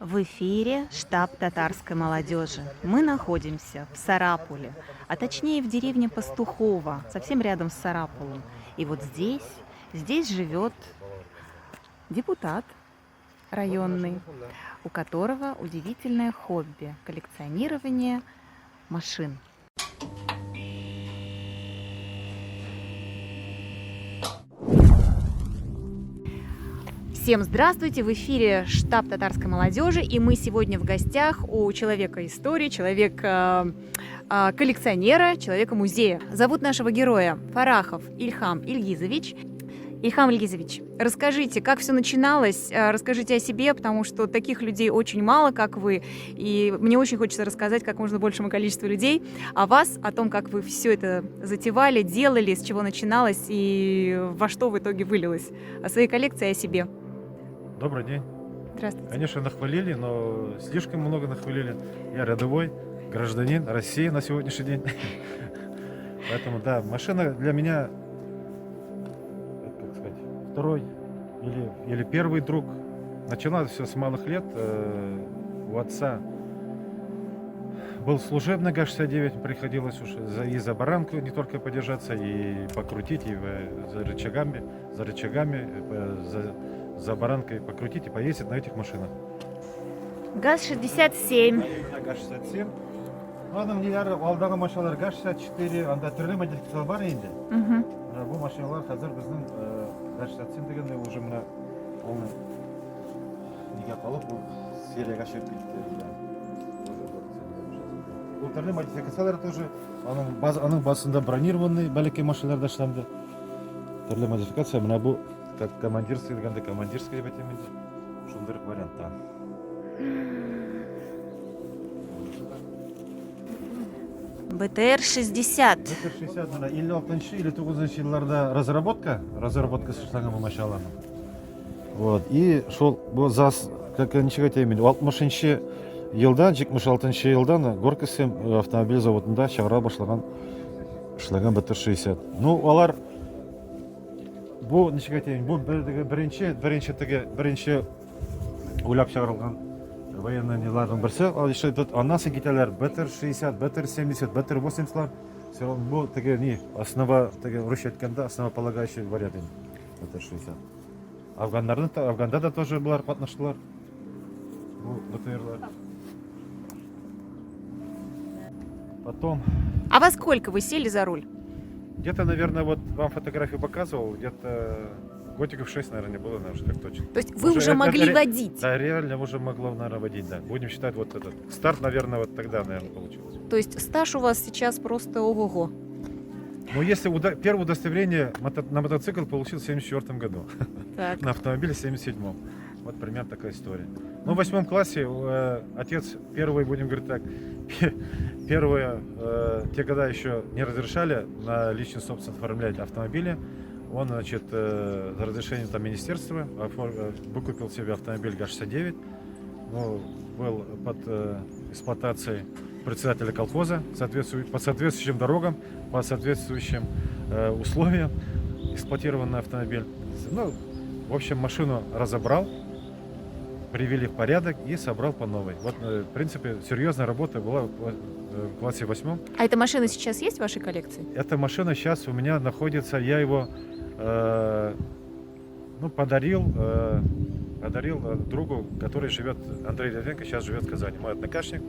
В эфире штаб татарской молодежи. Мы находимся в Сарапуле, а точнее в деревне Пастухово, совсем рядом с Сарапулом. И вот здесь живет депутат районный, у которого удивительное хобби – коллекционирование машин. Всем здравствуйте! В эфире штаб татарской молодежи, и мы сегодня в гостях у человека истории, человека коллекционера, человека музея. Зовут нашего героя Фарахов Ильхам Ильгизович. Ильхам Ильгизович, расскажите, как все начиналось, расскажите о себе, потому что таких людей очень мало, как вы, и мне очень хочется рассказать как можно большему количеству людей о вас, о том, как вы все это затевали, делали, с чего начиналось и во что в итоге вылилось, о своей коллекции, о себе. Добрый день. Здравствуйте. Конечно, нахвалили, но слишком много нахвалили. Я рядовой гражданин России на сегодняшний день. Поэтому, да, машина для меня, как сказать, второй или первый друг. Начиналось все с малых лет. У отца был служебный ГАЗ-69, приходилось уж и за баранку не только подержаться, и покрутить, и за рычагами, за баранкой покрутить и поездить на этих машинах. ГАЗ-67. ГАЗ-67. Ну, аның ниләре, алдагы машиналар ГАЗ-64, анда төрле модификациялар бар инде. Мгм. Менә бу машиналар хәзер безнең ГАЗ-67 дигәндә уже менә ул нигә калып, ул сериягә чыгып китте. Ул төрле модификациялар тоже, аның базасында бронированный бәләкәй машиналар да эшләнде. Төрле модификация, менә бу как командирский дигәндә командирский дип әйтәм инде. Шундый вариантта. БТР-60. БТР-60 менә 56-59 елларда разработка эшләнгән бу машиналарның. Вот. И шул бу ЗАЗ, как ничек әйтәм инде, 60 елдан, 76 елдан Горький автомобиль заводында чыгара башлаган эшләгән БТР-60. Ну, алар бу ничек әйтәм, бу беренче теге беренче уйлап чыгарылган военный неларның берсе. Ал еще тут аннан соң китәләр БТР-60, БТР-70, БТР-80лар. Все равно бу теге ни, основа, теге русча әйткәндә, основополагающий вариант инде БТР-60. Афганнарны та, Афганда да тоже болар катнаштылар. Бу БТРлар. Потом А во сколько вы сели за руль? Где-то, наверное, вот вам фотографию показывал, где-то годиков 6, наверное, не было, наверное, так точно. То есть вы Уже уже могли водить? Да, реально уже могла, наверное, водить, да. Будем считать вот этот старт, наверное, вот тогда, наверное, получилось. То есть стаж у вас сейчас просто ого-го. Ну, если первое удостоверение на мотоцикл получил в 74 году, на автомобиле в 77-м. Вот примерно такая история. Ну, в восьмом классе отец первый, будем говорить так, первые, те года еще не разрешали на личную собственность оформлять автомобили. Он, значит, за разрешением там министерства выкупил себе автомобиль ГАЗ-69. Ну, был под эксплуатацией председателя колхоза, по соответствующим дорогам, по соответствующим условиям эксплуатированный автомобиль. Ну, в общем, машину разобрал, привели в порядок и собрал по новой. Вот, в принципе, серьезная работа была в классе восьмом. А эта машина сейчас есть в вашей коллекции? Эта машина сейчас у меня находится, я его ну, подарил другу, который живет, Андрей Левенко, сейчас живет в Казани. Мой однокашник,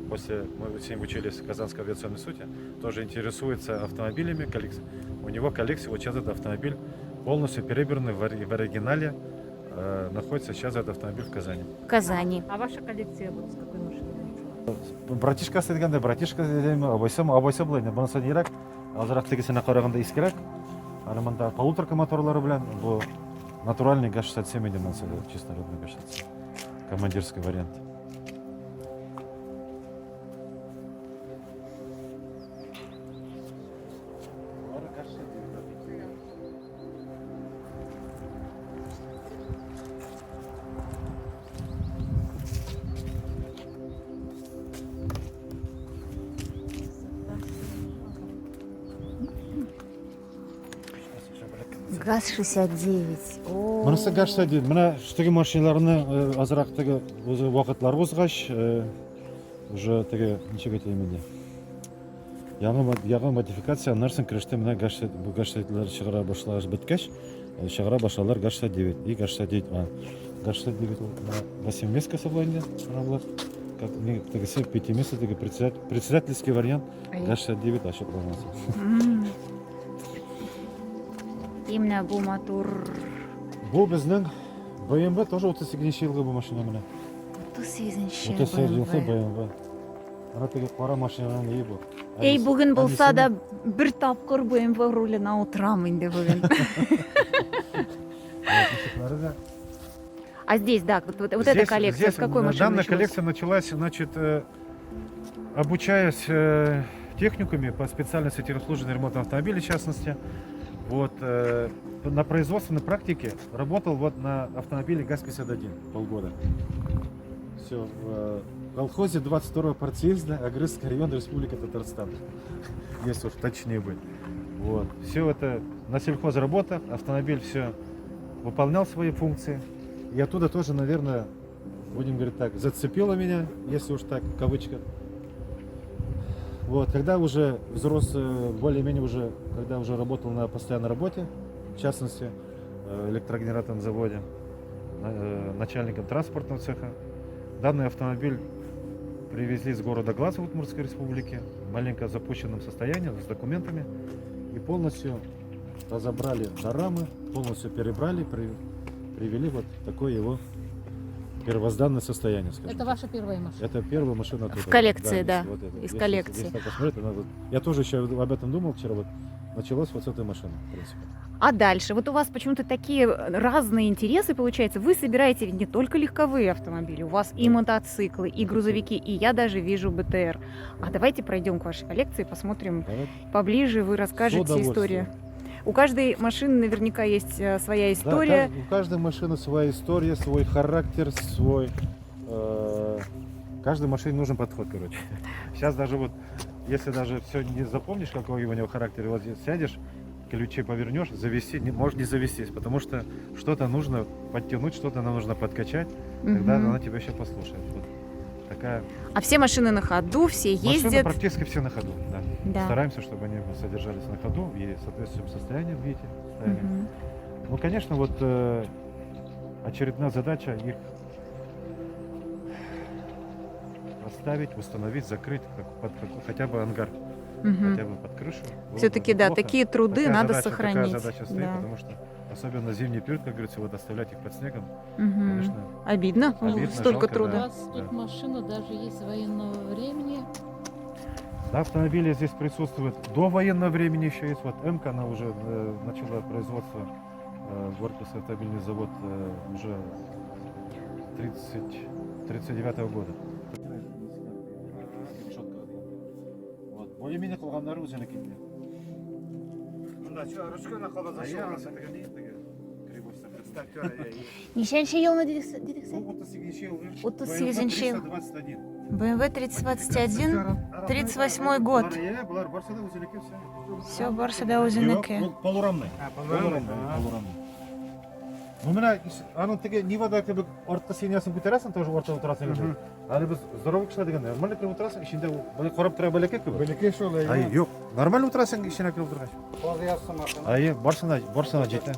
после мы с ним учились в Казанском авиационном институте, тоже интересуется автомобилями. У него коллекция, вот сейчас этот автомобиль полностью перебранный в оригинале, находится сейчас этот автомобиль в Казани. В Казани. А ваша коллекция вот с какой машины началась? Братишкасы дигәндә, братишка дидем, абайсам, абайса була инде. Монысы нирәк, азрак тегесенә караганда искерәк. Аны монда полуторка моторлары белән, бу натуральный ГАЗ-67 инде монысы, чисто родной ГАЗ-67. Командирский вариант. ГАЗ-69. О, Монысы ГАЗ-61. Менә теге машиналарны азрак теге үзе вакытлар узгач, уже теге ничек әйтәм инде. Яңа яңа модификация, аннан соң кереште менә ГАЗ бу ГАЗ-61 чыгара башлагач беткәч, чыгара башладылар ГАЗ-69 и ГАЗ-69А. ГАЗ-69 ул менә восьмиместкасы була инде, менә болар. Как не тегесе пятиместный теге председательский вариант ГАЗ-69 ачыкланасы. И менә бу матур. Бу безнең BMW тоже 38 елгы бу машина менә. 38 38 елгы BMW. Ана теге кара машинаның ие бу. Эй, бүген булса да бер тапкыр BMW руленә утырам инде бүген. А здесь, да, вот эта коллекция, здесь с какой машины Данная началась? коллекция началась, значит, обучаясь в техникуме по специальности техобслуживания ремонта автомобилей, в частности, вот, на производственной практике работал вот на автомобиле ГАЗ-51 полгода. Все, в колхозе 22-го партсъезда Агрызский район, Республика Татарстан, если уж точнее быть. Вот. Все это на сельхозработах, автомобиль все выполнял свои функции. И оттуда тоже, наверное, будем говорить так, зацепило меня, если уж так, в кавычках. Вот, когда уже взрослый, более-менее уже, когда уже работал на постоянной работе, в частности, электрогенераторном заводе, начальником транспортного цеха, данный автомобиль привезли из города Глазов Удмуртской республики, в маленько запущенном состоянии, с документами, и полностью разобрали до рамы, полностью перебрали, привели вот такое его первозданное состояние, скажем Это так. ваша первая машина? Это первая машина В оттуда. коллекции, да, если вот это, из если, коллекции. Если так посмотреть, она вот, я тоже еще об этом думал вчера, вот началось вот с этой машины, в принципе. А дальше? Вот у вас почему-то такие разные интересы получаются. Вы собираете ведь не только легковые автомобили, у вас и Да. мотоциклы, и грузовики, и я даже вижу БТР. А давайте пройдем к вашей коллекции, посмотрим Давайте. поближе, вы расскажете С удовольствием. историю. У каждой машины наверняка есть своя Да, история. у каждой машины своя история, свой характер, свой... каждой машине нужен подход. Сейчас даже вот, если даже все не запомнишь, какой у него характер, вот здесь сядешь, ключи повернешь, завести, не, может не завестись, потому что что-то нужно подтянуть, что-то нам нужно подкачать, тогда она тебя еще послушает. Вот такая. А все машины на ходу, все Машины ездят. практически все на ходу, да. Да. Стараемся, чтобы они содержались на ходу и соответствующем состоянии, видите, состоянии. Ну, конечно, вот очередная задача их поставить, установить, закрыть хотя бы ангар, хотя бы под крышу. Было бы Все-таки, да, неплохо. такие труды Такая надо такая сохранить. задача стоит, Да. потому что особенно зимний период, как говорится, оставлять их под снегом, конечно. Обидно, Обидно, столько жалко, труда. да. У вас тут машина даже есть военного времени. Да, автомобили здесь присутствуют до военного времени еще есть. Вот М-ка, она уже начала производство, Горьковский автомобильный завод уже 39-го года. Вот. Более-менее калганнары үзенеке инде. Ничәнче елны дидек сез? Бу 38 елгы. 38 ел. 321. BMW 321, 38 год. Болар барсы да үзенеке все. Все, барсы да үзенеке. Юк, ул полурамный. Полурамный, полурамный. Ну, менә аның теге Нивада кебек арткы сиденьясын күтәрәсең, тоже ортада утырасың инде. Әле без здоровый кешеләр дигәндә, нормально кереп утырасың, эчендә ул болай карап тора бәләкәй кебек. Бәләкәй шул, әйе. Ай, юк, нормально утырасың, эченә кереп утыргач. Каз язсы машина. Әйе, барсына җитә.